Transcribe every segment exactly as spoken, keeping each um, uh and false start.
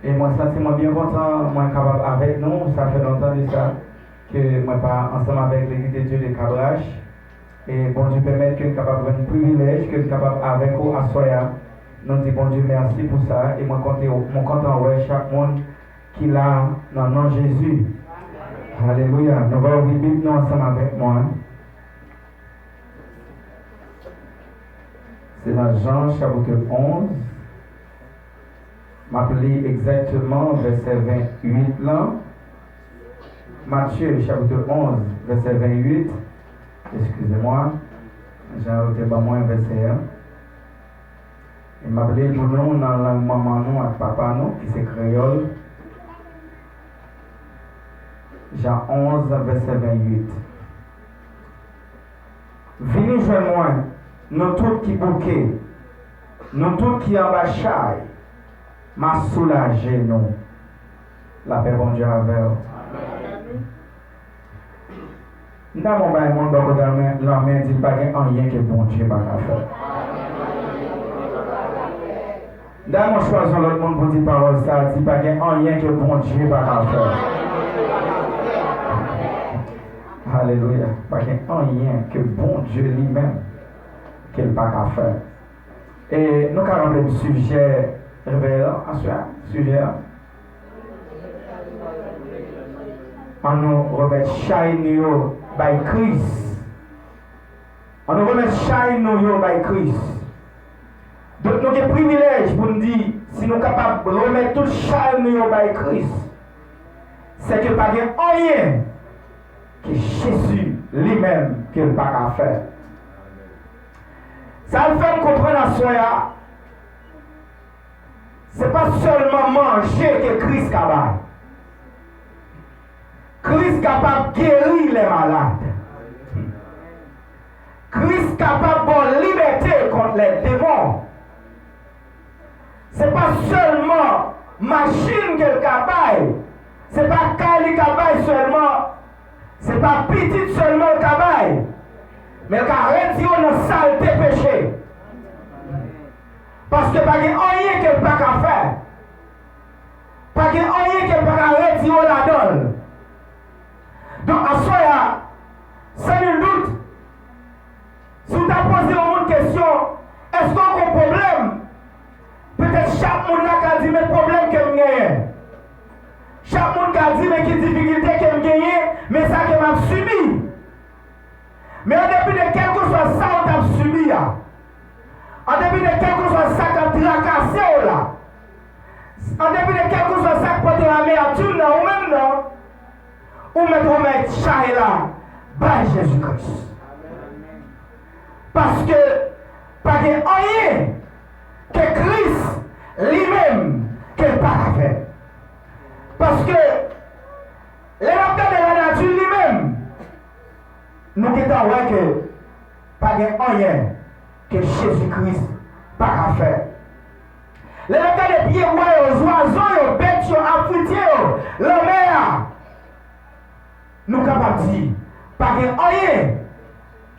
E mwen santi mwen byen kontan, mwen kapab avèk nou. Sa fè lontan de sa ke mwen pa ansanm avèk Legliz de Dye de Kabrach. E Bondye pèmèt ke n kapab jwenn privilèj, ke n kapab avèk ou aswè a. Nou di Bondye mèsi pou sa, e mwen konte, mwen kontan wè chak moun ki la nan non Jezi. Alelouya. Nou va ouvri Bib nou ansanm avèk mwen. Se nan Jan chapit onz. M ap li egzakteman vèsè venntuit lan. Matye chapit onz, vèsè venntuit. Eskize mwa. Jan yo te ban mwen vèsè a. E m ap li l pou nou nan lang manman nou ak papa nou, ki se kreyòl. Jan onz, vèsè venntuit. Vini jwenn mwen, nou tout ki bouke, nou tout ki anba chay, m a soulaje nou. Lapè Bondye avè w. M ta bon bay moun bò kote lanmen, lanmen di pa gen anyen ke Bondye pa ka fè. M ta bon chwazi yon lòt moun pou di pawòl sa a, di pa gen anyen ke Bondye pa ka fè. Alelouya. Pa gen anyen ke Bondye li menm ke l pa ka fè. E nou ka ranpli sijè revèy lan aswè a, sijè a. An nou remèt chay nou yo bay Kris. An nou remèt chay nou yo bay Kris. Donk nou gen privilèj pou n di, si nou kapab remèt tout chay nou yo bay Kris, sèke pa gen anyen ke Jezi li menm ke l pa ka fè. Sa l fè m konprann aswè a, se pa sèlman manje ke Kris ka bay. Kris kapab geri lè malad. Kris kapab ba w libète kont lè demon. Se pa sèlman machin ke l ka bay, se pa kay li ka bay sèlman, se pa pitit sèlman l ka bay, men l ka retire w nan salte peche. Paske pa gen anyen ke l pa ka fè. Pa gen anyen ke l pa ka retire w ladan l. Donk, aswè a, san nil dout, si w ta poze yon moun kesyon, èske w gen pwoblèm? Petèt chak moun la ka di, men pwoblèm ke m genyen. Chak moun ka di, men ki difikilte ke m genyen, men sa ke m ap sibi. Men an depi de kèlkeswa sa w t ap sibi a, an depi de kèlkeswa sa k ap trakase w la, an depi de kèlkeswa sa k pote amèytim nan ou menm nan, ou mèt remèt chay la bay Jezi Kris. Paske pa gen anyen ke Kris li menm ke l pa ka fè. Paske lè n ap gade lanati li menm, nou gentan wè ke pa gen anyen ke Jezi Kris pa ka fè. Lè n ap gade pyebwa yo, zwazo yo, bèt yo, ap fritye yo, lanmè a, nou kapab di, pa gen anyen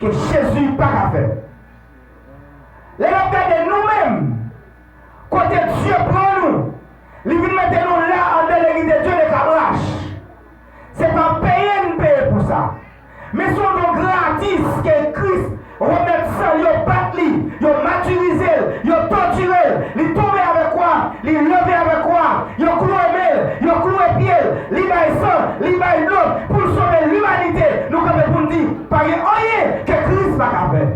ke Jezi pa ka fè. Lè n ap gade nou menm, kote Dye pran nou, li vin mete nou la anndan Legliz de Dye de Kabrach. Se pa peye n peye pou sa. Men se yon don gratis ke Kris remèt san l, yo bat li, yo matirize l, yo tòtire l, li tonbe avèk kwa, li leve avèk kwa, yo kloure men l, yo kloure pye l, li bay san, li bay dlo pou l sove limanite. Nou kanpe pou n di, pa gen anyen ke Kris pa ka fè.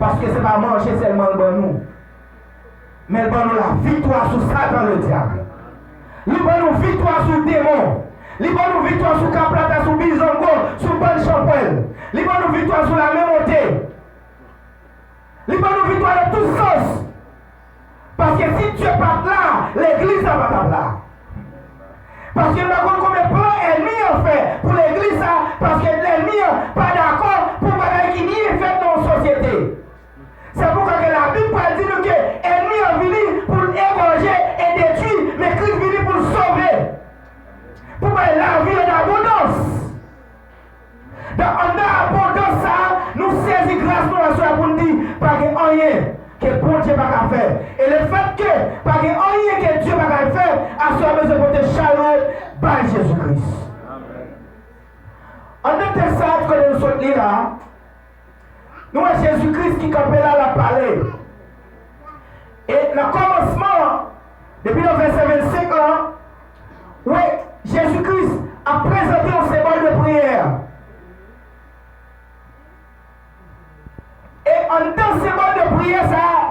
Paske se pa manje sèlman l ban nou, men l ban nou laviktwa sou Satan Ledyab. Li ban nou viktwa sou demon. Li ban nou viktwa sou kaplata, sou bizango, sou bann chanpwèl. Li ban nou viktwa sou lame monte. Li ban nou viktwa nan tout sans. Paske si Dye pa t la, legliz la pa t ap la. Paske m pa konn konbyen plan ènmi an fè pou legliz sa, paske lènmi an pa dakò pou bagay ki byen fèt nan yon sosyete. Se poukwa ke Labib pral di nou ke ènmi an vini pou l egòje e detwi, men Kris vini pou l sove, pou bay lavi an abondans. Donk, anndan abondans sa a, nou sezi gras nou aswè a pou n di, pa gen anyen ke Bondye pa ka fè. E E lefètke pa gen anyen ke Dye pa ka fè, aswè a bezwen pote chay ou bay Jezi Kris. Anndan tèks sa a, kote nou sot li la a, nou wè Jezi Kris ki kanpe la, l ap pale. E nan kòmansman an, depi nan vèsè vennsenk lan, ou wè Jezi Kris ap prezante yon senbòl de priyè. E anndan senbòl de priyè sa a,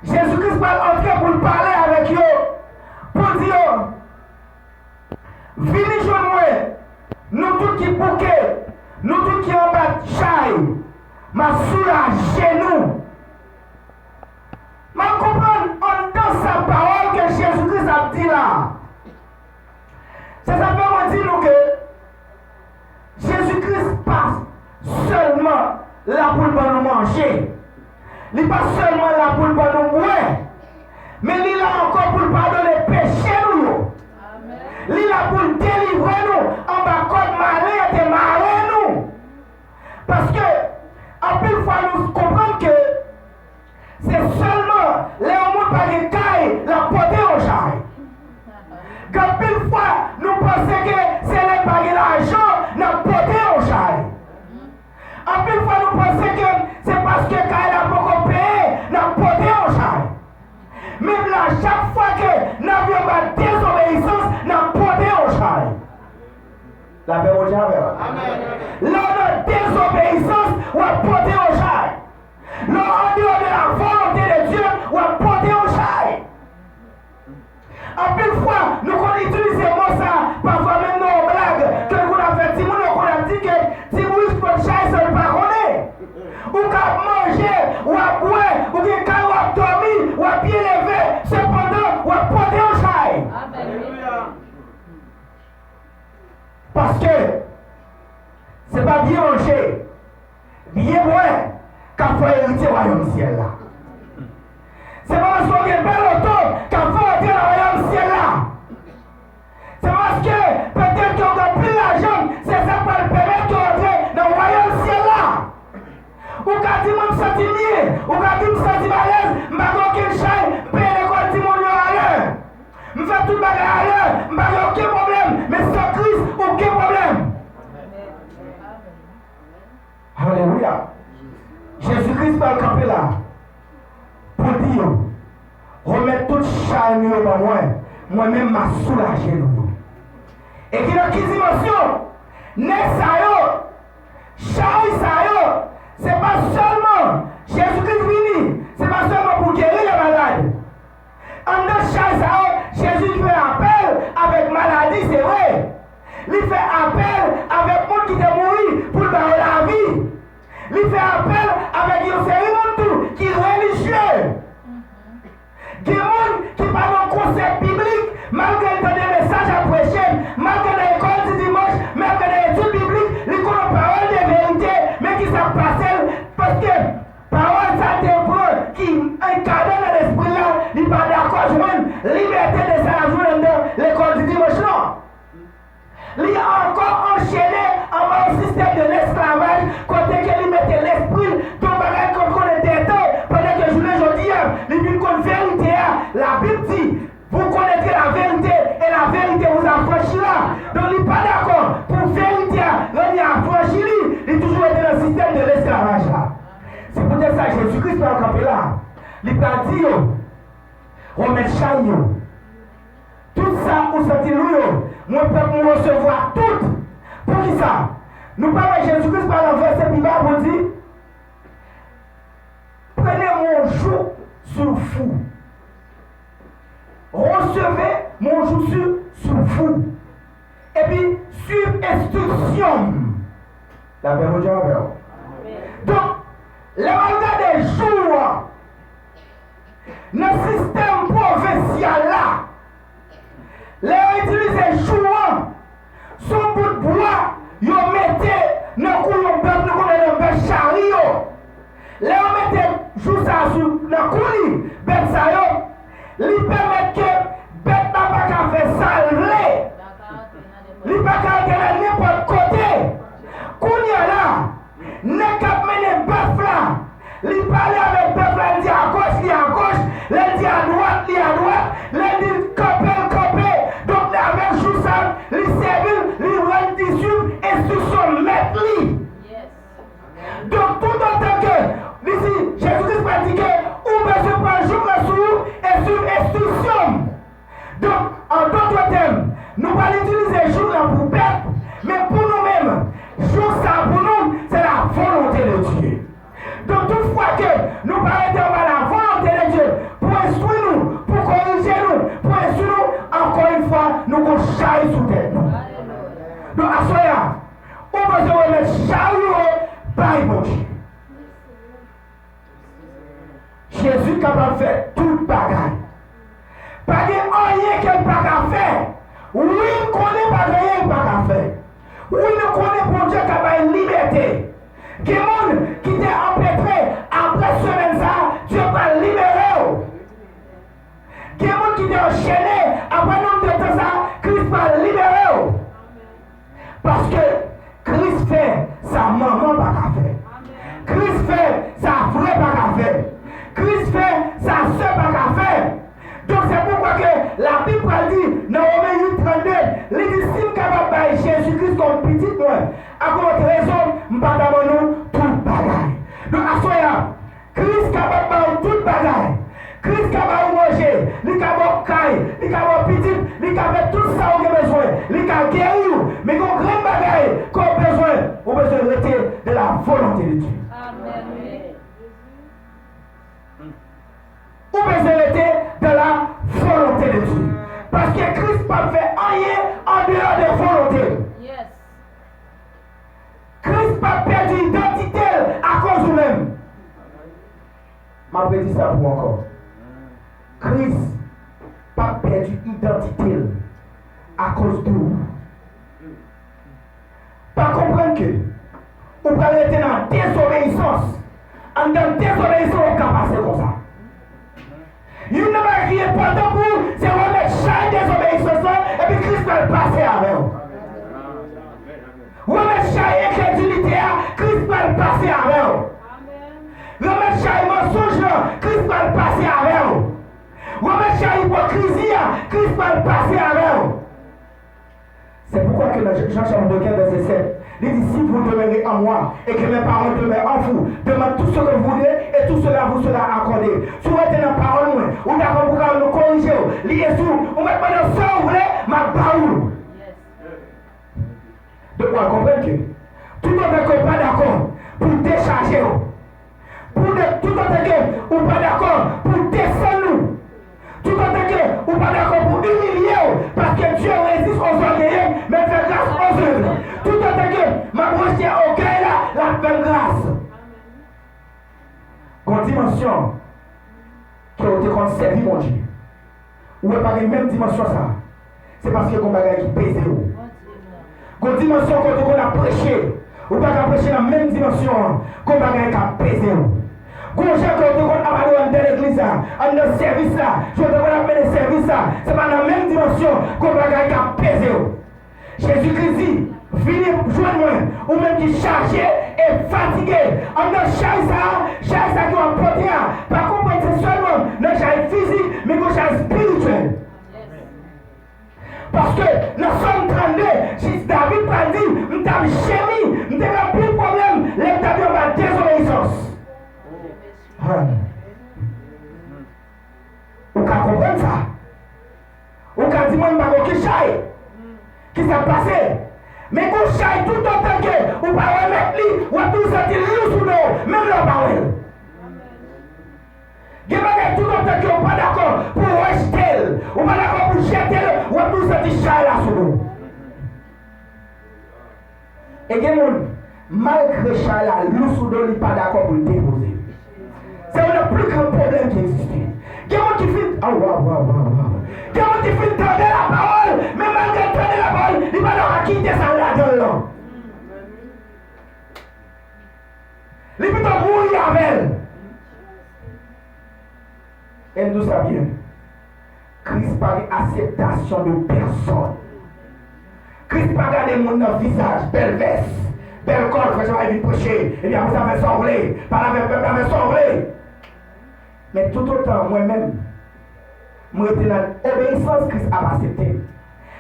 Jezi Kris pral antre pou l pale avèk yo, pou l di yo, vini jwenn mwen, nou tout ki bouke, nou tout ki anba chay, m a soulaje nou. M a konprann anndan sa pawòl ke Jezi Kris ap di la. Se sa k fè mwen di nou ke Jezi Kris pa sèlman la pou l ban nou manje. Li pa sèlman la pou l ban nou bwè. Men li la ankò pou l padone peche nou yo. Li la pou l delivre nou anba kòd malen yo te mare nou. Paske, anpil fwa nou konprann ke se sèlman lè yon moun pa gen kay, l ap pote yon chay. Gen anpil fwa, nou panse ke se lè n pa gen lajan, n ap pote yon chay. Anpil fwa, nou panse ke se paske kay la poko peye, n ap pote yon chay. Menm la, chak fwa ke n ap yon bat dezobeyisans, n ap pote yon chay. Lapè Bondye avè w. Lè w nan dezobeyisans, w ap pote yon chay. Lè w andeyò de la volonte de Dye, w ap pote yon chay. Anpil fwa, nou konn itilize mo sa, pafwa menm nan yon blag, ke nou konn ap fè timoun, yo konn ap di ke timoun pot chay san l pa konnen. Ou ka ap manje, w ap bwè, ou gen kay, w ap dòmi, w ap byen leve, sepandan, w ap pote yon chay. Paske se pa byen manje, byen bwè k ap fè w eritye wayòm syèl la. Se pa paske w gen bèl oto k ap fè w antre nan wayòm syèl la. Se paske petèt ke w gen anpil lajan, se sa k pral pèmèt ke w antre nan wayòm syèl la. Ou ka di, "Mwen, m santi m byen." Ou ka di, "M santi m alèz, m pa gen okenn chay, m peye lekòl timoun yo alè. M fè tout bagay alè, m pa gen okenn pwoblèm." Men san Kris, ou gen pwoblèm. Alelouya. Jezi Kris pral kanpe la pou l di yo, "Remèt tout chay nou yo ban mwen, mwen menm m a soulaje nou yo." E ki nan ki dimansyon? Nèg sa yo, chay sa yo, se pa sèlman Jezi Kris vini, se pa sèlman pou geri lè malad. Anndan chay sa yo, Jezi fè apèl avèk maladi, se vre. Li fè apèl avèk moun ki te mouri pou l ba yo lavi. Li fè apèl avèk yon seri moun tou ki relijye. Gen moun ki pa nan konsèp biblik, malgre l tande mesaj ap preche, malgre nan lekòl di dimanch, malgre nan etid biblik, li konn yon pawòl de verite, men ki sa k pase l, paske pawòl sa te pran ki ankadre nan lespri l la, li pa dakò jwenn libète de sa l ap jwenn anndan lekòl di dimanch lan. Li ankò anchene anba yon sistèm de lesklavaj, kote ke li mete lespri l nan bagay ke l konnen dètan, pandan ke jounen jodi a, li vin konn verite a. Labib di, "Vous connaîtrez la vérité, et la vérité vous affranchira." Donk, li pa dakò pou verite a rann li afranchi li, li toujou rete nan sistèm de lesklavaj la. Se poutèt sa Jezi Kris pral kanpe la. Li pral di yo, "Remèt chay yo. Tout sa ou santi lou yo, mwen pèp mwen resevwa tout." Poukisa? Nou pa wè Jezi Kris pale nan vèsè pi ba pou l di, "Prenez mon joug sur vous. Recevez mon joug sur, sur vous. Epi, suiv enstriksyon m." Lapè Bondye avè w. Donk, lè w al gade jou an, nan sistèm pwovensyal la, lè yo itilize jou an, se yon bout bwa yo mete nan kou yon bèf, nou konnen nan bèf chari yo. Lè yo mete jou sa a sou, nan kou li, bèf sa yo, li pèmèt ke bèt la pa ka fè sa l vle. Li pa ka antre nan nenpòt kote. Kounye a la, nèg k ap mennen bèf la, li pale avèk bèf la, li di agoch, li agoch. Lè l di Lè l di l kanpe, l kanpe. Donk, avèk jou sa, li sèvi l, li rann, li swiv enstriksyon mèt li. Donk, toutotan ke, li di, Jezi Kris pral di ke ou bezwen pran jouk lan sou ou e swiv enstriksyon m. Donk, an dòt tèm, nou pral itilize jouk lan pou pèp, men pou nou menm, jouk sa a pou nou, se la volonté de Dieu. Donk, tout fwa ke nou pa rete anba la volonté de Dieu pou enstwi nou, pou korije nou, pou enstwi nou, ankò yon fwa, nou gon chay sou tèt nou. Donk, aswè a, ou bezwen remèt chay ou yo bay Bondye. Jezi kapab fè tout bagay. Pa gen anyen ke l pa ka fè. Wi, m konnen pa gen anyen l pa ka fè. Wi, nou konnen Bondye ka bay libète. Gen moun ki te anpetre, apre semèn sa a, Dye pral libere w. Gen moun ki te anchene, apre nonm de tan sa a, Kris pral libere w. Paske Kris fè sa manman pa ka fè. Kris fè sa frè pa ka fè. Kris fè sa sè pa ka fè. Donk, se poukwa ke Labib pral di nan Women uit trannde, li di, si m kapab bay Jezi Kris kòm pitit mwen, akoz rezon m pa ta ban nou tout bagay. Donk, aswè a, Kris kapab ba w tout bagay. Kris ka ba w manje, li ka ba w kay, li ka ba w pitit, li ka fè tout sa w gen bezwen, li ka geri w. Men gen yon grenn bagay ke w bezwen, ou bezwen rete dans la volonté de Dieu. Amèn. Ou bezwen rete dans la volonté de Dieu. Paske Kris p ap fè anyen an deyò de volonte l. Kris p ap pèdi idantite l akoz ou menm. M ap redi sa pou ou ankò. Kris p ap pèdi idantite l akoz de ou. Pa konprann ke ou pral rete nan dezobeyisans. Anndan dezobeyisans, w ap ka pase konsa. Youn nan bagay ki enpòtan pou ou, se remèt chay dezobeyisans lan, epi Kris pral pase avè w. Remèt chay enkredilite a, Kris pral pase avè w. Remèt chay mansonj lan, Kris pral pase avè w. Remèt chay ipokrizi a, Kris pral pase avè w. C'est pourquoi que dans Jean chapitre quinze, verset sept, il dit, si vous demeurez en moi et que mes paroles demeurent en vous, demandez tout ce que vous voudrez et tout cela vous sera accordé. Si w rete nan pawòl mwen, ou dakò pou ka nou korije w, li enstwi w, ou mèt mande sa w vle, m ap ba ou l. Donk, w a konprann ke toutotan ke w pa dakò pou dechaje w, pou de, toutotan ke ou pa dakò pou desann nou, toutotan ke ou pa dakò pou imilye w, paske Dieu résiste aux orgueilleux, mais fait grâce aux humbles. Toutotan ke m ap rejte ògèy la, l ap fè m gras. Gon dimansyon ke w te konn sèvi Bondye. Ou wè pa gen menm dimansyon sa a. Se paske gon bagay ki peze w. Gon dimansyon kote w konn ap preche, ou pa ka preche nan menm dimansyon an. Gon bagay k ap peze w. Gon jan ke w te konn ap adore anndan legliz la, anndan sèvis la, jan w te konn ap mennen sèvis la, se pa nan menm dimansyon, gon bagay k ap peze w. Jezi Kris di, vini jwenn mwen, ou menm ki chaje e fatige. Anndan chay sa a, chay sa a ke w ap pote a, pa konprann se sèlman nan chay fizik, men gon chay espirityèl. Paske nan Sòm trannde, jis David pral di, m t ap jemi, m te gen anpil pwoblèm lè m t ap viv anba dezobeyisans. Amen. Ou ka konprann sa. Ou ka di, mwen, m pa gen okenn chay. Kisa k pase? Men gon chay toutotan ke ou pa remèt li, w ap toujou santi l lou sou do w, menm lè w pa wè l. Gen bagay toutotan ke w pa dakò pou w rejte l, ou pa dakò pou w jete l, w ap toujou santi chay la sou do w. E gen moun, malgre chay la lou sou do, li pa dakò pou l depoze l. Se youn nan pli gran pwoblèm ki egziste. Gen moun ki fin, oh, waw, waw, waw, waw. Gen moun ki fin tande lapawòl, men malgre l tande lapawòl, li pa dakò kite sa l ladan l lan. Li pito mouri avè l. E m di w sa byen. Kris pa gen akseptasyon de pèsòn. Kris pa gade moun nan vizaj, bèl vès, bèl kòl, frè Jean-Marie vin preche, epi apre sa fè sa w vle, pale avèk pèp la, fè sa w vle. Men toutotan mwen menm, M rete nan obeyisans, Kris ap aksepte m.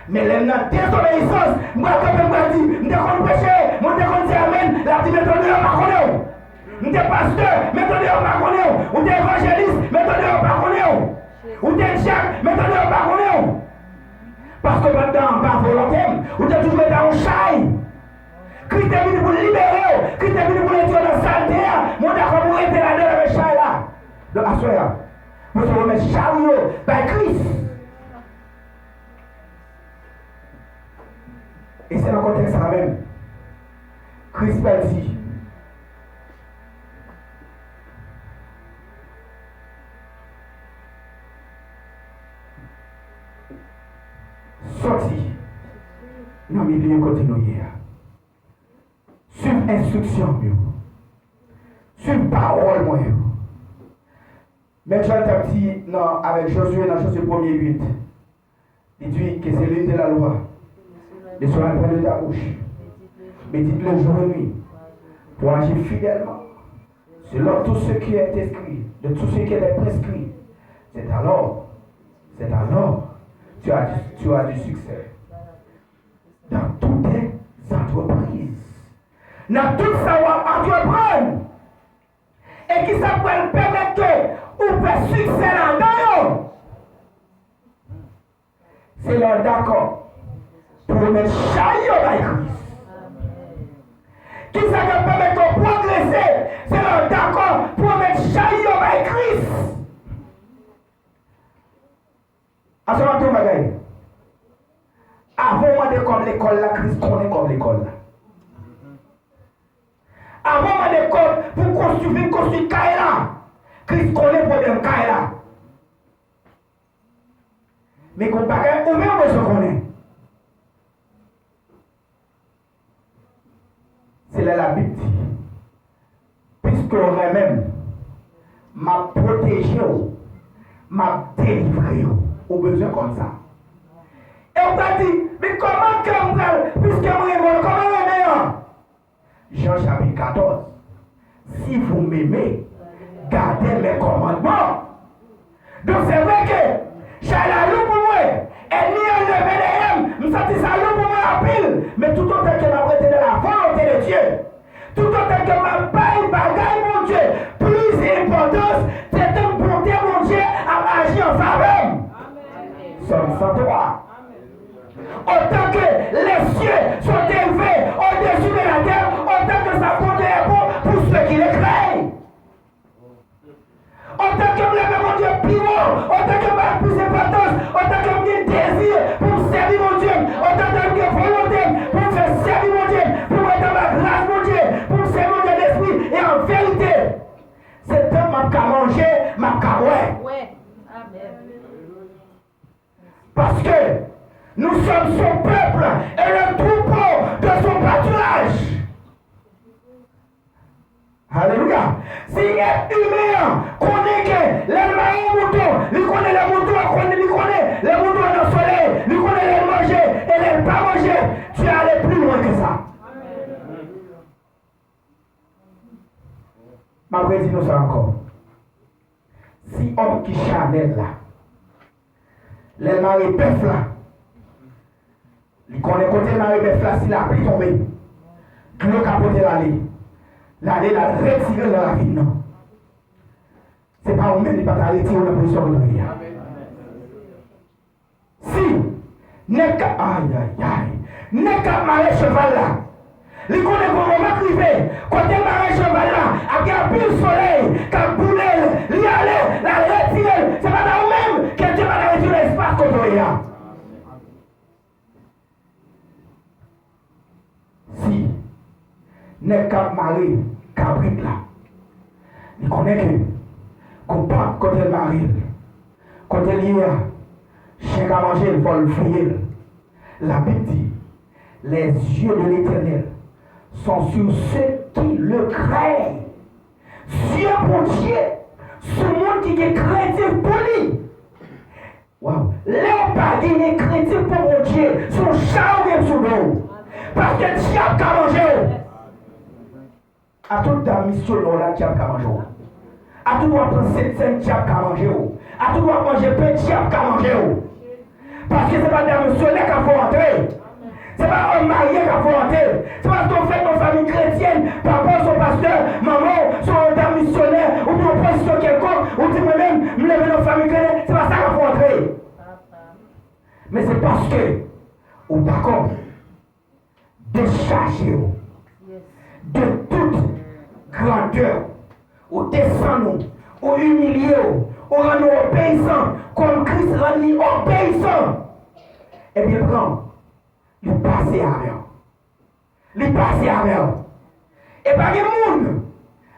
Men lè m nan dezobeyisans, m pral kanpe, m pral di, "M te konn preche, mwen te konn di amèn," l ap di, "Men tande yo pa konnen w. M te pastè, men tande yo pa konnen w. Ou te evanjelis, men tande yo pa konnen w. Ou te dyak, men tande yo pa konnen w." Paske pandan an pa volonte m, ou te toujou rete yon chay. Kris te vini pou l libere w, Kris te vini pou l retire w nan salte a, men w dakò pou w rete ladan l avèk chay la. Donk, aswè a, mwen se remèt chay yo bay Kris. E se nan kontèks sa menm, Kris pral di, "Sòti nan milye kote nou ye a. Swiv enstriksyon m yo. Swiv pawòl mwen yo." Mèt Jan t ap di nan, avèk Jozye nan Jozye premye uit, li di, "Que c'est l'une de la loi, de se rappeler de ta bouche, médite le jour et nuit, pour agir fidèlement selon tout ce qui est écrit, de tout ce qui est prescrit. C'est alors, c'est alors, tu as du, tu as du succès dans toutes tes entreprises." Nan tout sa w ap antreprann, e ki sa k pral pèmèt ke ou fè siksè ladan yo? Se lè w dakò pou w remèt chay yo bay Kris. Ki sa k ap pèmèt ke w pwogrese? Se lè w dakò pou w remèt chay yo bay Kris. Aswè m ap di w yon bagay. Avan w mande kòb lekòl la, Kris konnen kòb lekòl la. Avan w mande kòb pou konstwi, vin konstwi kay la, Kris konnen pwoblèm kay la. Men gen yon bagay ou menm ou bezwen konnen. Se lè Labib di, "Piske w renmen m, m ap pwoteje w, m ap delivre w." Ou bezwen konn sa. E w pral di, "Men kòman ke m pral, piske m renmen w, kòman renmen an?" Jan chapit katòz, "Si vous m'aimez, gardez mes commandements." Donk, se vre ke chay la lou pou mwen, ènmi an leve dèyè m, m santi sa lou pou mwen anpil, men toutotan ke m ap rete nan la volonte de Dye, toutotan ke m ap bay bagay Bondye plis enpòtans, se tank bonte Bondye ap aji an favè m. Sòm san twa. Autant que les cieux sont élevés au-dessus de la terre, autant que sa bonte est bon pour ceux qui le craignent. Otan ke m leve Bondye pi wo, otan ke m bay plis enpòtans, otan ke m gen dezi pou m sèvi Bondye, otan ke m gen volonte pou m fè sèvi Bondye, pou m ret anba gras Bondye, pou m sèvi Bondye an espri e an verite. Se tank m ap ka manje, m ap ka bwè. Parce que nous sommes son peuple et le troupeau de son pâturage. Alelouya. Si èt imen an konnen ke lè l mare yon mouton, li konnen lè mouton an konnen, li konnen lè mouton an nan solèy, li konnen lè l manje e lè l pa manje, Dieu allait plus loin que ça. M ap redi nou sa ankò. Si òm ki chanèl la, lè l mare bèf la, li konnen kote l mare bèf la, si lapli tonbe, dlo ka pote l ale, l ale, l al retire l nan ravin nan. Se pa ou menm li pa ta retire w nan pozisyon kote w ye a. Si nèg k ap, ayayay, nèg k ap mare cheval la, li konnen gon moman k rive, kote l mare cheval la, ap gen anpil solèy k ap boule l, li ale, l al retire l. Se pa ta ou menm ke Dye pa ta retire l nan espas kote w ye a. Si nèg k ap mare kabrit la, li konnen ke gon pant kote l mare l, kote l ye a, chen ka manje l, fò l veye l. Labib di, les yeux de l'Éternel sont sur ceux qui le craignent. Zye Bondye sou moun ki gen krentif pou li. Waw! Lè w pa genyen krentif pou Bondye, se yon chay ou gen sou do w. Paske dyab ka manje w. A tout dam misyonè w la, dyab ka manje w. A tout w ap pran sent sèn, dyab ka manje w. Atou w ap manje pen, dyab ka manje w. Paske se pa dam misyonè k ap fè w antre. Se pa òm marye k ap fè w antre. Se paske w fèt nan fanmi kretyèn, papa w se yon pastè, manman w se yon dam misyonè, oubyen yon pozisyon kèlkonk, ou di, "Mwen menm, m leve nan fanmi kretyèn." Se pa sa k ap fè w antre. Men se paske ou dakò dechaje w de tout grandè, ou desann ou, ou imilye w, ou rann ou obeyisan, kòm Kris rann li obeyisan. Ebyen, pran, li pase avè w. Li pase avè w. E pa gen moun,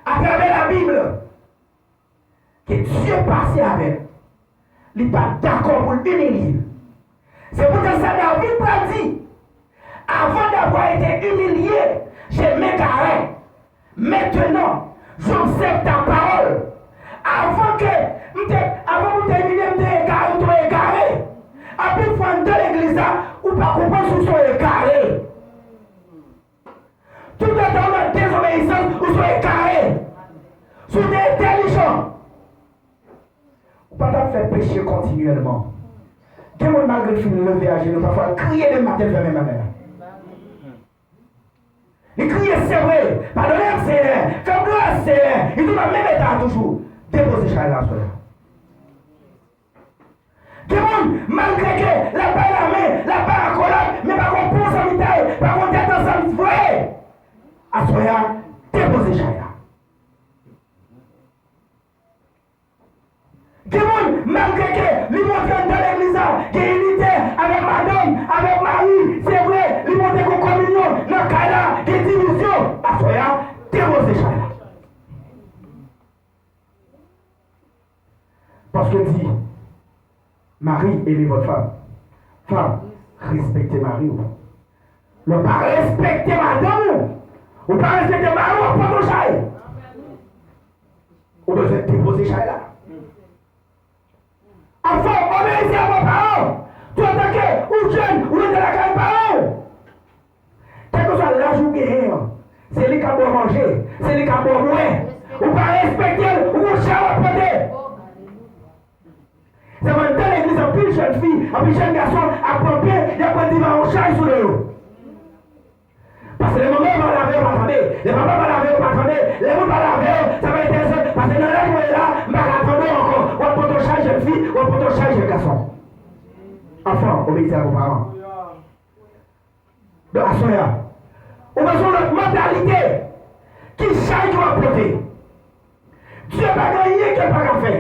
atravè Labib, ke Dye pase avè l, li pa t dakò pou l imilye l. Se poutèt sa David pral di, "Avant d'avoir été humilié, je m'égarais. Maintenant, j'observe ta parole." Avan ke m te, avan pou m te imilye, m te egare, m te egare. Anpil fwa, anndan legliz la, ou pa konprann si w se yon egare. Toutotan w nan dezobeyisans, ou se yon egare. Si w te entèlijan, ou pa t ap fè peche kontinyèlman. Gen moun, malgre l fin leve ajenou, pafwa l kriye demen maten, l fè menm bagay la. Li kriye, "Se vre, padone m, Senyè, fè m gras, Senyè." Li toujou nan menm eta a toujou. Depoze chay la aswè a. Gen moun, malgre ke l ap bay lamen, l ap bay akolad, men pa gen bon zanmitay, pa gen tèt ansanm vre. Aswè a, depoze chay la. Gen moun, malgre ke li montre anndan legliz la, gen inite avèk madanm, avèk mari, se vre, li montre gen kominyon nan kay la, gen divizyon. Aswè a, depoze chay la. Paske di, mari, aimez votre femme. Fanm, respekte mari w. Lè w pa respekte madanm ou, ou pa respekte mari w, w ap pote yon chay. Ou bezwen depoze chay la. Anfen, obéissez à vos parents. Toutotan ke ou jèn, ou rete lakay paran w. Kèlkeswa laj ou genyen an, se li k ap ba w manje, se li k ap ba w bwè. Ou pa respekte l, ou gon chay w ap pote. Se vre, anndan legliz, anpil jèn fi, anpil jèn gason ap pran pen, y ap pran divan yon chay sou do yo. Paske lè manman yo pale avè yo, pa tande. Lè papa pale avè yo, pa tande. Lè moun pale avè yo, sa pa enterese yo. Paske nan laj mwen ye la, m pa ka tande w ankò. W ap pote yon chay jèn fi, w ap pote yon chay jèn gason. Enfants, obéissez à vos parents. Donk, aswè a, ou bezwen yon lòt mantalite. Ki chay ke w ap pote? Dye pa gen anyen ke l pa ka fè.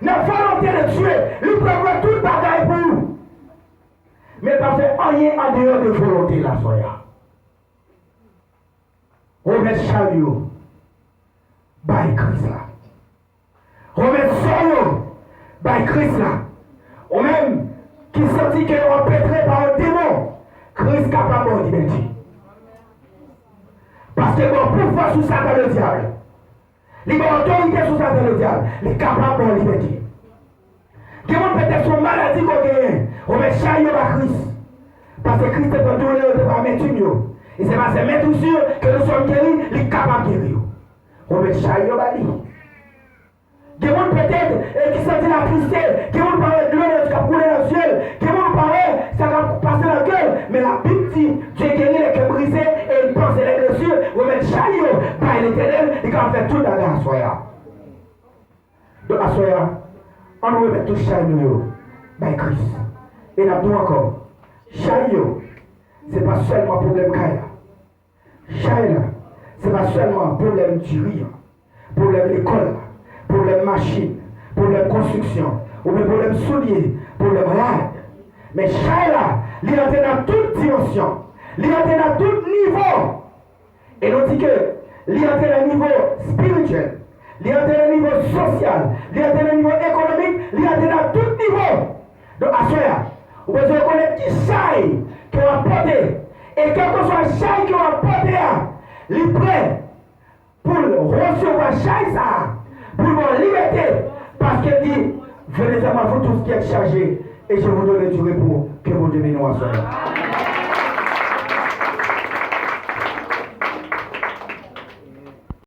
Nan volonte de Dye, li prevwa tout bagay pou ou. Men l pa fè anyen andeyò de volonte l aswè a. Remèt chay yo bay Kris la. Remèt sò yo bay Kris la. Ou menm ki santi ke w anpetre pa yon demon, Kris kapab ba w libète. Paske l ba w pouvwa sou Satan ledyab. Li ba w otorite sou Satan ledyab. Li kapab ba w libète. Gen moun, petèt se yon maladi ke w genyen. Remèt chay yo ba Kris. Paske Kris te pran doulè yo, te pran amètim yo. E se pa se mèt ou si ke nou sòm geri, li kapab geri yo. Remèt chay yo ba li. Gen moun petèt, e, ki santi latriste. Gen moun pa wè dlo nan, k ap koule nan zye l. Gen moun pa wè sa k ap pase nan kè l. Men Labib di, Dieu guérit les cœurs brisés et il panse les blessures. Remèt chay yo bay Letènèl, li ka fè tout bagay aswè a. Donk, aswè a, ann nou remèt tout chay nou yo bay Kris. E n ap di w ankò, chay yo, se pa sèlman pwoblèm kay la. Chay la, se pa sèlman pwoblèm diri an, pwoblèm lekòl la, pwoblèm machin, pwoblèm konstriksyon, oubyen pwoblèm soulye, pwoblèm rad. Men chay la, li antre nan tout dimansyon, li antre nan tout nivo. E nou di ke li antre nan nivo espirityèl, li antre nan nivo sosyal, li antre nan nivo ekonomik, li antre nan tout nivo. Donk, aswè a, ou bezwen rekonèt ki chay ke w ap pote. E kèlkeswa chay ke w ap pote a, li prè pou l resevwa chay sa a, pou l ba w libète, paske l di, "Venez à moi, vous tous qui êtes chargés, et je vous donnerai du repos." Ke Bondye beni w aswè a.